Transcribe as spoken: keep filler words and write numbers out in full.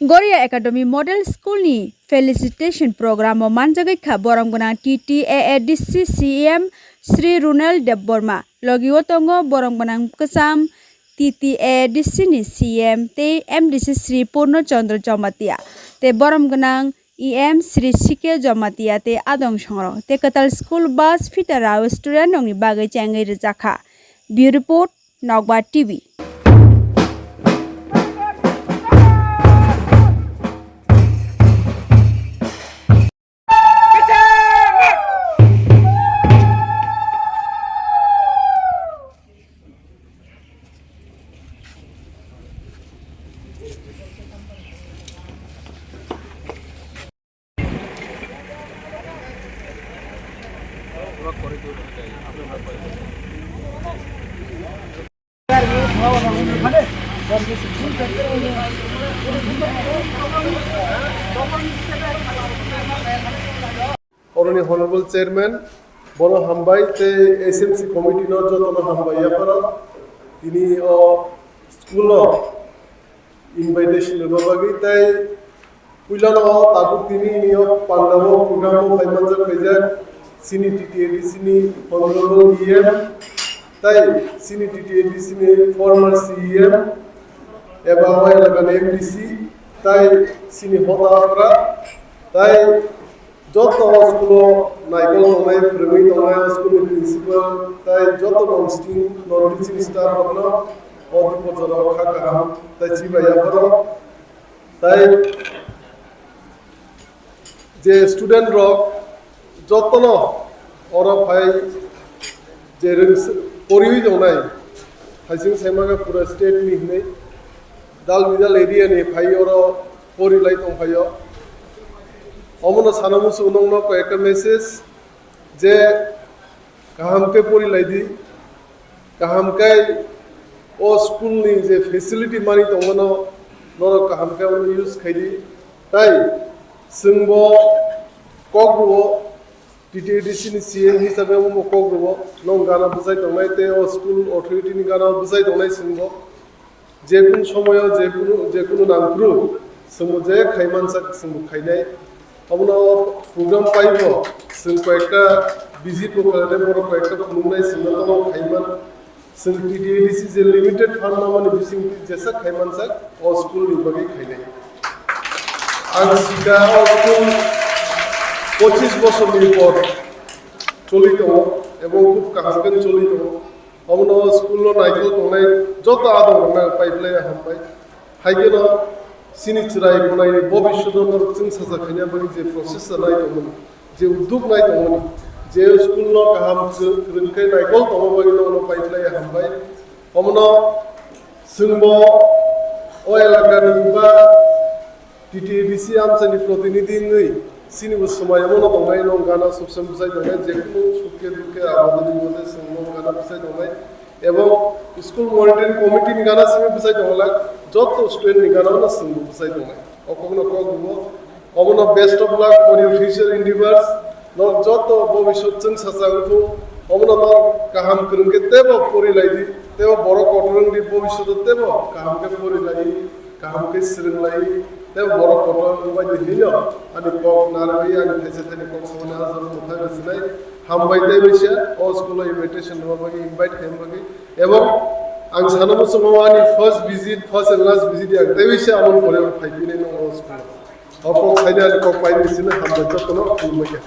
Goria Academy Model School ni felicitation program o manjagwi kha borom gwnang T T A A D C C E M Shri Runal Debbarma, logi o tongo borom gwnang kwcham T T A A D C ni C E M tei M D C Shri Purno Chandra Jamatia tei borom gwnang E M Shri C K Jamatia tei adong songrok tei kwtal school bus fitara student rokni bagwi chengwi rijak kha. Bureau Report, Nokbar T V. Oroni Honorable Chairman, bono hambai tei S M C committee no jotono hambai yapharo. Tini o school o invitation rwna bagwi tei puilano tabuk tini ni o pandao program o phai manjak khaijak chini T T A D C ni Honorable E M tei chini T T A D C ni former C E M eba o elaka ni M D C tei chini hoda hapra tei joto o school o naikol tongnai, phwrwngwi tongnai o school ni principal tei joto non-teaching, non-teaching staff rokno o dipojorok kha kaham tei chibai yapharo. Tei je student rok jotono oro phai je rwng poriwi tongnai, thaising saimaka pura state ni hinwi dal bidal area ni phai oro pori lai tong phaio. Omono sana muchung nongno koi ekta message je kaham khe pori lai di, kaham khe o school ni je facility mani tongmano norok kaham khe use khai di. Tai chwngbo kok rwo T T A D C ni C M hisabe omo kok rwo nong gana bwchai tongnai tei o school authority ni gana bwchai tongnai chwngbo. Jekunu somoyo jekunu, jekunu nangphuru chwngbo je khaimansak chwngbo khainai. Omono program paibo chwng koyekta visit bo khlainai, borok koyekta phunuknai chwngno tamo khaiman. Chwng T T A D C je limited fund namani bisingtwi jesa khaimansak o school ni bagwi khainai. Ang sika o school pochis bosorni por choli tongo ebong khub kaham khe choli tongo. Omono school no naikol tongnai joto adong rokno ang pai phlai hambai. Hai kheno chini chwrai khwnaini bobishoto norok chwng sacha khaina bagwi je process chanai tongmani, je udduk nai tongmani, je school no kaham kwrwng khe naikol tongma bagwi norokno pai phlai hambai. Omono chwngbo o elakani ba T T A D C amchaini protinidhi wngwi chini bo swmai omono tongnai, nong gana subsem bwsai tongnai, jekunu sukhe dukhe aboni mode chwng nong gana bwsai tongnai, ebong school monitoring committee ni gana simi bwsai tonglak, joto student ni gana no chwng bo bwsai tongnai. O kokno kok rwo, omono best of luck for your future endeavors. Norok joto bobisot chwng sacha wngthung, omono norok kaham kwrwng khe teibo pori lai di, teibo borok kotor wng di, bobisoto teibo kaham khe pori lai. Kaham khe swrwng lai, tei borok kotor wngbai di hinwi no ani kok narwgwi ani thaisa thaini kok samani ah jora mwthang rwchinai. Hambai tei waisa o school o invitation rwna bagwi, invite khaina bagwi. Ebong ang sana muchungo ani first visit, first and last visit ang tei waisa amoni pore phai phinai nung o school o. O kok saini ani kok paini sini hambai jotono khulumbai kha.